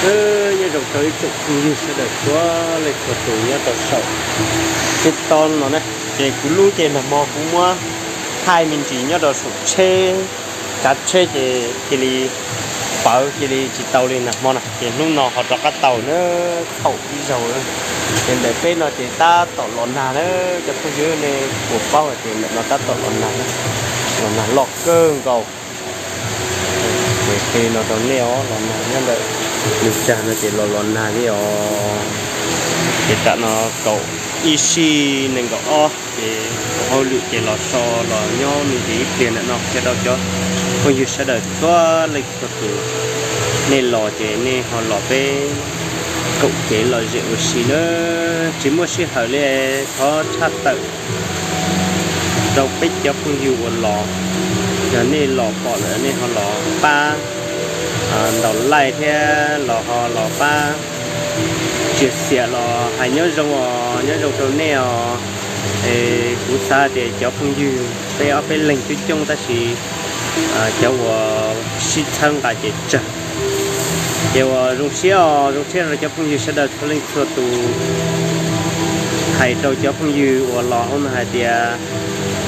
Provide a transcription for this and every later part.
Nyob zoo rau ib tsoom phooj ywg sawv daws txhua leej txhua tus nyob rau saum tib to no na. Ces kuv lub ces nag hmo kuv muab thaij me ntsis nyob rau saum tsheb, tsav tsheb ces cia li pawv cia li tsis tau li nag hmo na. Ces hnub no ho rov qab tau na, thaum ib zaug. Ces ntawm peb no ces tab tom los nag na, cov phooj ywg nej puas paub hais tias ntawm no tab tom los nag na, los nag loj kawg nkaus. Ces qhia no rau nej os, los nag nyob ntawm lub tsag no ces los los nag li os. Ces tam no kaum ib sij nees nkaum ob ces hauj lwm ces los so los nyob me ntsis ib pliag ntawm no qhia rau cov phooj ywg sawv daws txhua leej txhua tus. Nej los ces nej ho los peb koom kev lom zem ua si na, tsis muaj sij hawm li, thov tshaj tawm rau peb cov phooj ywg uas los, yog nej los pom lawm nej ho los pab ntaus like thiab los ho los pab tsia xiam los hais nyob zoo os, nyob zoo rau nej os. Es kuv xav tias cov phooj ywg peb ob peb leeg coob coob tab sis cov uas sib txhawb nqa ces tsawg. Ces uas zoo siab os, zoo siab rau cov phooj ywg sawv daws txhua leej txhua tus. Hais rau cov phooj ywg uas los hauv no hais tias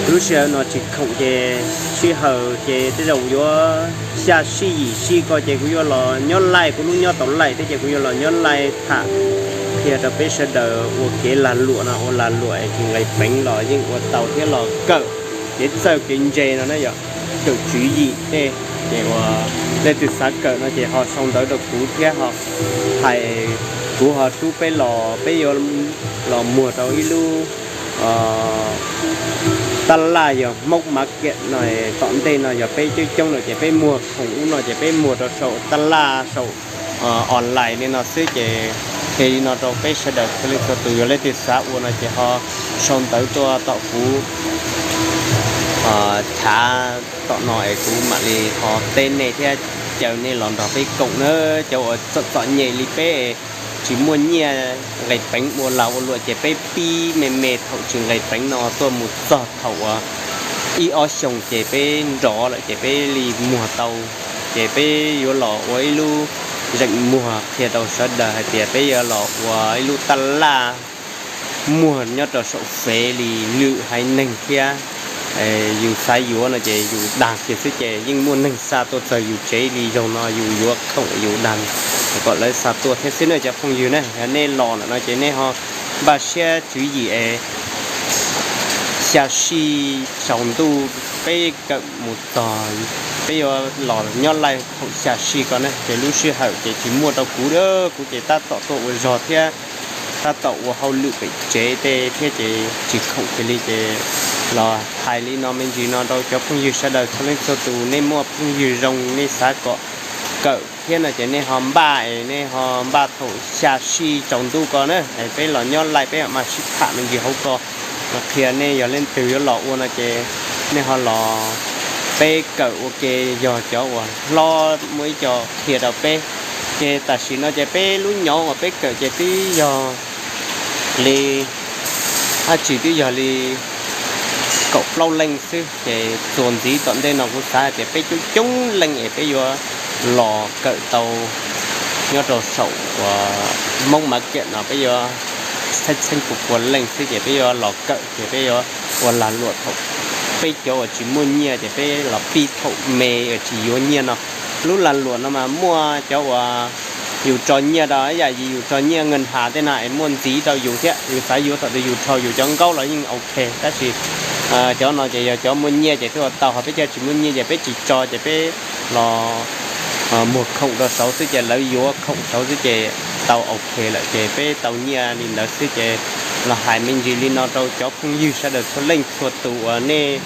lub sij hawm no tsis khoom ces sij hawm ces tej zaum yuav xya sij yim sij ko ces kuv yuav los nyob laij, kuv lub nyob tau laij thiab ces kuv yuav los nyob laij tham qhia rau peb sawv daws ua kev lag luam no, ua lag luam es tsis nqis peev los yeej ua tau thiab los kawm kev txawj kev ntse no na yom, kawm tswv yim tej. Ces uas leej twg xav kawm no ces ho sau ntawv rau kuv thiab ho hais, kuv ho rub peb los, peb yuav los muag rau ib lub taj laj yog Hmoob Market no. Tom ntej no yog peb coob coob lawm ces peb muag khoom ub no ces peb muag rau saum taj laj saum online li no xwb. Ces qhia li no rau peb sawv daws txhua leej txhua tus, yog leej twg xav ua no ces ho sau ntawv tuaj tom kuv chav tom no es kuv mam li ho teb nej thiab caw nej los nrog peb koom na. Cov uas txom txom nyem li peb tsis muaj nyiaj nqis peev ua lag ua luam ces peb pib me me thaum tsis nqis peev no tuaj mus txog thaum uas ib ob xyoos ces peb nrov lawm ces peb li muag tau. Ces peb yuav los ua ib lub zeem muag qhia rau sawv daws hais tias peb yuav los ua ib lub taj laj muag nyob rau saum fev li lwm haiv neeg thiab. Yus xav yuav no ces yus dag kiag xwb ces yeej muaj neeg xa tuaj txog yus tsev li zaug no yus yuav khoom yus dag kom lawv xa tuaj thiab xwb na cov phooj ywg na. Yog nej los lawm no ces nej ho npaj siab tswv yim es xya sij tsaus ntuj peb kawm mus txog, peb yuav los nyob laij thaum xya sij ko na. Ces lub sij hawm ces tsis muaj rau kuv, kuv ces tab tom tuaj ua zog thiab tab tom ua hauj lwm pem tsev tej thiab ces tsis khoom kiag li. Ces los hais li no me ntsis no rau cov phooj ywg sawv daws txhua leej txhua tus, nej muaj phooj ywg zoo nej xav kom kawm thiab no ces nej ho npaj es nej ho npaj thaum xya sij tsaus ntuj ko na es peb los nyob laij peb mam sib tham me ntsis hauv ko. Qhia nej yog leej twg yuav los ua no ces nej ho los, peb kawm ua ke, yog cov uas hlob muaj ib co qhia rau peb. Ces tam sim no ces peb lub nyob uas peb kawm ces twb yog li, dab tsi twb yog li kaum plaub leej xwb. Ces txuas ntxiv tom ntej no kuv xav hais tias peb coob coob leej es peb yuav los kawm tau nyob rau saum uas Hmoob Market no peb yuav txheeb txheeb puas puas leej xwb ces peb yuav los kawm ces peb yuav ua lag luam thaum peb cov uas tsis muaj nyiaj ces peb los pib thaum me uas tsis yuav nyiaj no. Lub lag luam no mas muaj cov uas yus tso nyiaj rau ib yam yus tso nyiaj nkaj has tej na es muaj ntxiv rau yus thiab, yus xav yuav thaum twg yus rho yus cov nkaub los yeej ok. Tab sis cov no ces yog cov muaj nyiaj ces twb ua tau, ho peb cov tsis muaj nyiaj ces peb tsis tso ces peb los muag khoom rau saud xwb ces lawv yuav khoom saud xwb ces tau ok lawm ces peb tau nyiaj li ntawd xwb ces los hais me ntsis li no rau cov phooj ywg sawv daws txhua leej txhua tus uas nej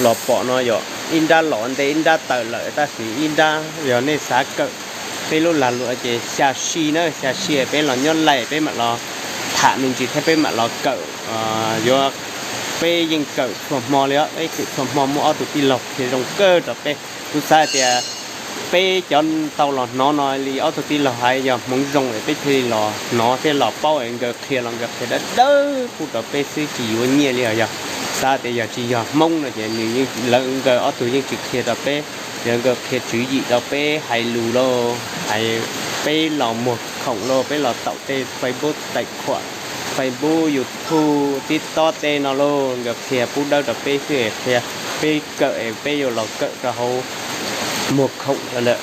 los pom no yog ib nrab los ntej ib nrab tawm lawm tab sis ib nrab yog nej xav kawm peb lub lag luam ces xya sij na, xya sij peb los nyob laij peb mam los tham me ntsis thiab peb mam los kawm. Yuav peb yeej kawm txhua hmo li os, peb kawm txhua hmo muaj ob tug tij laug qhia zoo kawg rau peb. Kuv xav hais tias peb cov tau los hnov no li ob tug tij laug hais yog hmoov zoo es peb thiaj li los hnov thiab los paub es nkawd qhia los nkawd qhia dawb dawb kuj rau peb xwb tsis yuav nyiaj li os. Yog xav tias yog tsis yog hmoob no ces nws yeej, lawv nkawd ob tug yeej tsis qhia rau peb, yog nkawd qhia tswv yim rau peb hais lus lauj, hais Peb los muag khoom lauj, peb los taum tej Facebook, taim khuam Facebook, YouTube, TikTok tej no lauj, nkawd qhia pub dawb rau peb xwb, qhia peb kawm es peb yuav los kawm rau hauv muag khoom lawm,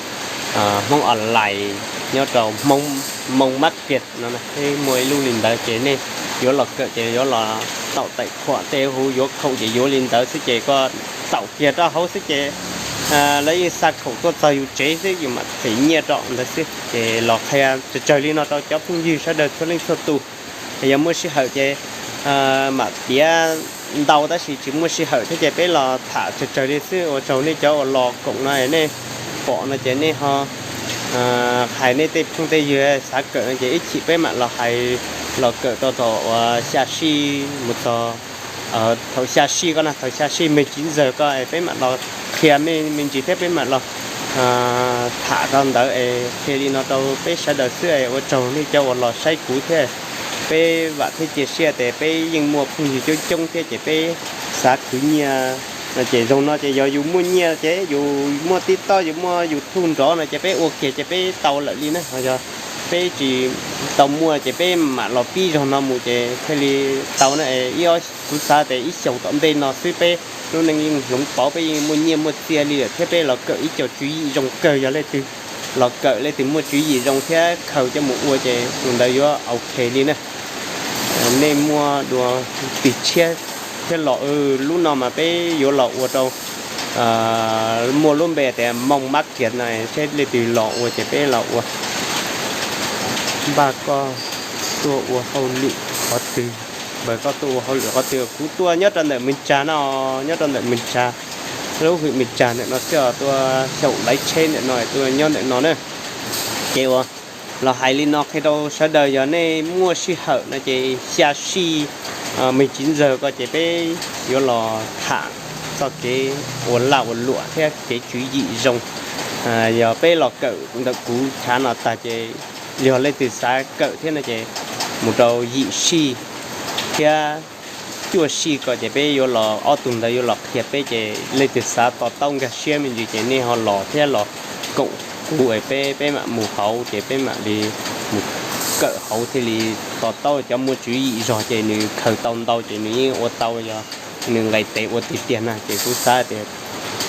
Hmoob online nyob rau Hmoob Market no, peb muaj ib lub li ntawd ces nej yuav los kawm ces yuav los taum taim khuam tej huv yuav khoom ces yuav li ntawd xwb ces koj taum kiag rau hauv xwb ces lawv yeej xa khoom tuaj txog yus tsev xwb yus mam them nyiaj rau ntawd xwb. Ces los qhia tsawg tsawg li no rau cov phooj ywg sawv daws txhua leej txhua tus. Yog muaj sij hawm ces mam piav ntau tab sis tsis muaj sij hawm thiab ces peb los tham tsawg tsawg li xwb. Ua tsaug nej cov uas los koom no nej pom no ces nej ho hais nej tej phooj tej ywg xav kawm no ces ib chim peb mam los hais, los kawm tau thaum uas xya sij mus txog, thaum xya sij ko na, thaum xya sij me tsiv ntxawg ko es peb mam los qhia me ntsis thiab peb mam los tham rau ntawd es qhia li no rau peb sawv daws xwb es ua tsaug nej cov uas los saib kuv thiab. Peb vam thiab cia siab tias peb yeej muaj phooj ywg coob coob thiab ces peb xav khwv nyiaj no ces zoo no ces yog yus muaj nyiaj ces yus muaj TikTok yus muaj YouTube nrov no ces peb ua kiag ces peb tau lawm li na. Yog peb tsis tau muaj ces peb mam los pib zog no mus ces thiaj li tau na. Ib ob, kuv xav tias ib xyoos tom ntej no xwb peb lub neej yeej hloov pauv, peb yeej muaj nyiaj muaj txiaj li lawm thiab peb los kawm ib co tswv yim zoo kawg. Yog leej twg los kawm leej twg muaj tswv yim zoo thiab khaws coj mus ua ces tus ntawd yuav ok li na. Nej muaj dua tig tshiab thiab los, lub no mas peb yuav los ua rau muaj lub npe tias Hmoob Market no, seb leej twg los ua ces peb los ua. Npaj koj tuaj ua hauj lwm qhov twg? Npaj koj tuaj ua hauj lwm qhov twg? Kuv tuaj nyob rau ntawm Mws Tsag no, nyob rau ntawm Mws Tsag, lub hwm Mws Tsag ntawm no xwb os, tuaj xyaum laiv tsheb ntawm no, tuaj nyob ntawm no na. Ces uas los hais li no qhia rau sawv daws, yog nej muaj sij hawm no ces xya sij me tsiv ntxawg ko ces peb yuav los tham txoj kev ua laj ua luam thiab kev tswv yim zoo. Yog peb los kawm ntawm kuv chav no tag ces yog leej twg xav kawm thiab no ces mus rau yim sij thiab cuaj sij ko ces peb yuav los, ob tug ntawd yuav los qhia peb ces leej twg xav to taub nkag siab me ntsis ces nej ho los thiab los koom kuv es peb, peb mam mus hauv ces peb mam li mus kawm hauv thiaj li to taub. Cov muaj tswv yim zog ces nws khaws tau ntau ces nws yeej ua tau, yog nws nqis tes ua tiag tiag na ces kuv xav tias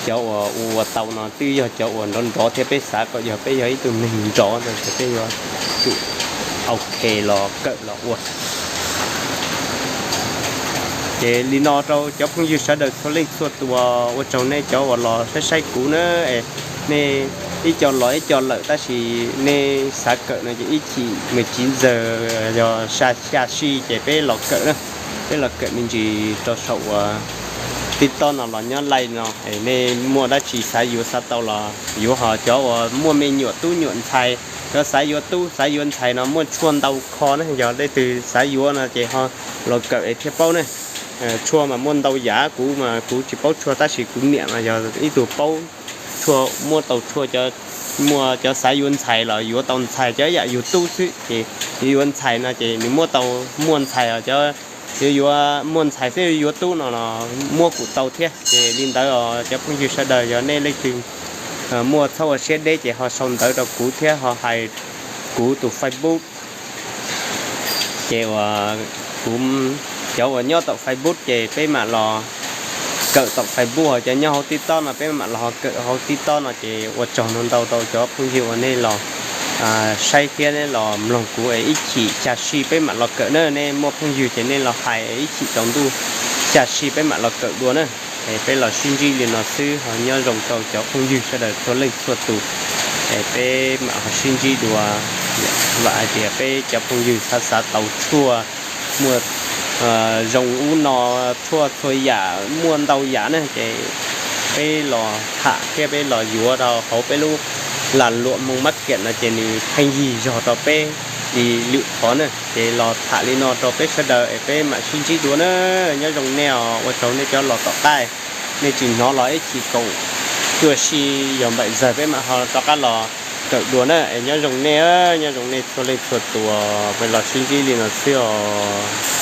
cov uas ua ua tau no twb yog cov uas nrov nrov thiab peb xav kom yog peb yog ib tug neeg nrov ntawd ces peb yuav tsum ok los kawm los ua. Ces li no rau cov phooj ywg sawv daws txhua leej txhua tus, ua tsaug nej cov uas los saib saib kuv na. Nej ib co los ib co lawm tab sis nej xav kawm no ces ib chim me tsiv ntxawg yog xya sij ces peb los kawm na. Peb los kawm me ntsis rau saum uas TikTok no los nyob laij no es nej muaj dab tsi xav yuav xav tau los yuav. Ho cov uas muaj me nyuam tub nyuam ntxhais, cov xav yuav tub xav yuav ntxhais no muaj tshuaj ntau kho na, yog leej twg xav yuav no ces ho los kawm es thiaj paub ne. Tshuaj mas muaj ntau yam, kuv mas kuv tsis paub tshuaj tab sis kuv niam mas yog ib tug paub tshuaj, muab tau tshuaj, muaj cov xav yuav ntxhais los yuav tau ntxhais, cov yam yug tub xwb ces yuav yuav ntxhais no ces nws muab tau, muaj ntxhais os, cov yuav yuav muaj ntxhais xwb yuav tub no los muab kuj tau thiab. Ces li ntawd os cov phooj ywg sawv daws, yog nej leej twg muaj txhob ua siab deb ces ho sau ntawv rau kuv thiab ho hais kuv tus Facebook. Ces uas kuv, cov uas nyob tom Facebook ces peb mam los kawm tom Facebook, ho cov nyob hauv TikTok no peb mam los ho kawm hauv TikTok no. Ces ua tsaug ntau ntau rau cov phooj ywg uas nej los saib thiab nej los mloog kuv es ib chim xya sij peb mam los kawm na. Nej muaj phooj ywg ces nej los hais ib chim tsaus ntuj xya sij peb mam los kawm dua na. Es peb los sib ntsib li no xwb, ho nyob zoo rau cov phooj ywg sawv daws txhua leej txhua tus. Es peb mam ho sib ntsib dua, vam hais tias peb cov phooj ywg xav xav tau tshuaj, muaj zoo ub no, tshuaj txhua yam muaj ntau yam ne, ces peb los tham thiab peb los yuav rau hauv peb lub lam luam Hmoob Market no ces nws pheej yig zog rau peb li lwm qhov na. Ces los tham li no rau peb sawv daws es peb mam sib ntsib dua na. Nyob zoo nej os, ua tsaug nej cov los tom qab, nej tsis hnov los ib chim kaum cuaj sij yog npaim zawg peb mam ho rov qab los kawm dua na. Es nyob zoo nej, nyob zoo nej txhua leej txhua tus, peb los sib ntsib li no xwb os.